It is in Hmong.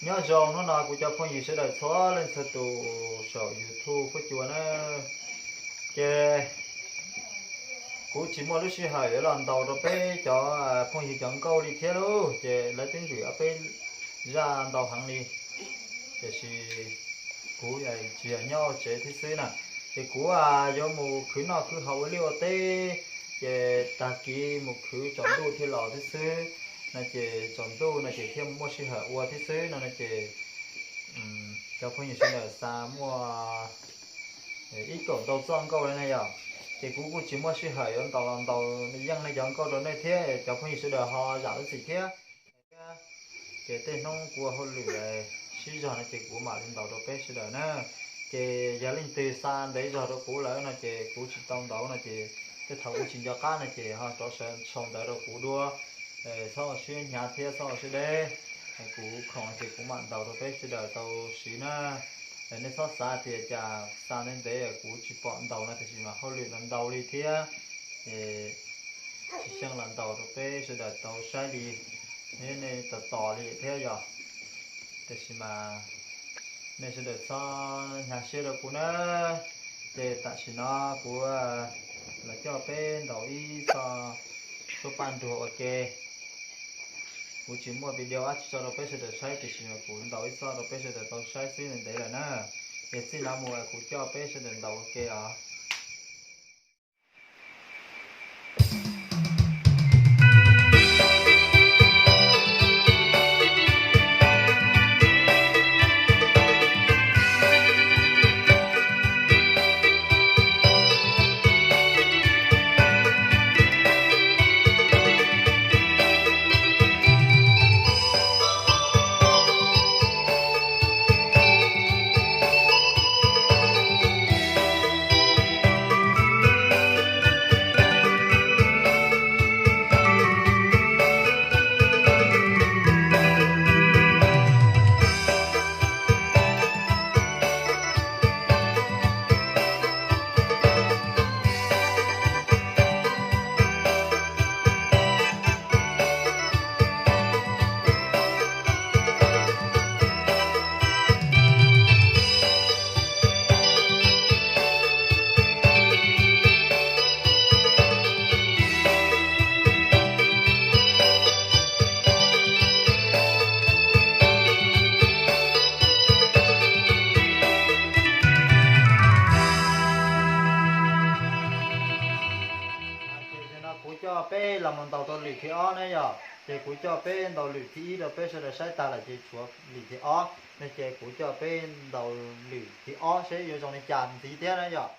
Nyob zoo hnub no kuv cov phooj ywg sawv daws txhua leej txhua tus saum YouTube fuab cua na. Ces kuv tsis muaj lub sij hawm yuav los ntaus rau peb cov phooj ywg cov nkauj li thiab lauj, ces lawv twb ntim ob peb zaj ntau heev li. Tiam sis kuv tsis yog nyob tsev thiab xwb na, ces kuv yuav mus khwv noj khwv haus ua liaj ua teb, ces tag kis mus khwv tsaus ntuj thiaj los thiab xwb no, ces tsaus ntuj no ces thiaj muaj sij hawm ua thiab xwb no no ces cov phooj ywg sawv daws xav muaj ib kaum ntau txoj nkauj li na yom, ces kuv kuj tsis muaj sij hawm yuav ntaus los ntaus yeej nej cov nkauj rau nej thiab, cov phooj ywg sawv daws ho zam lub txim thiab. Ces tej hnub kuv ua hauj lwm sib zog no ces kuv mam li ntaus rau peb sawv daws na. Ces yog leej twg xa ntev zog rau kuv lawm no ces kuv tsis tau ntaus no ces tej thaum kuv tsis nco qab no ces ho rov sau ntawv rau kuv dua, txhob ua siab hnyav thiab txhob ua siab deb. Kuv khoom ces kuv mam ntaus rau peb sawv daws tau siv na. Nej txhob xav tias cas xa ntev ntev kuv tsis pom ntaus no, tiam sis mas hauj lwm los ntau li thiab, es tsis xyeej los ntaus rau peb sawv daws tau saib li, nej tos tos li thiab yom. Tiam sis mas nej sawv daws txhob hnyav siab rau kuv na. Ces tam sim no kuv los coj peb ntaus ib txoj suab paj nruag ua ke. Kuv tsis muaj video dab tsi tso rau peb sawv daws saib, tiam sis mas kuv ntaus ib txoj rau peb sawv daws tau saib xwb ntev lawm na. Ces txij no mus kuv coj peb sawv daws ntaus ua ke os. Ces no kuv coj peb los mus ntaus rau lwm thib ob na yom. Ces kuv coj peb ntaus lwm thib ib rau peb sawv daws saib tag lawm ces tshuav lwm thib ob no ces kuv coj peb ntaus lwm thib ob seb yuav zoo li cas ntxiv thiab na yom.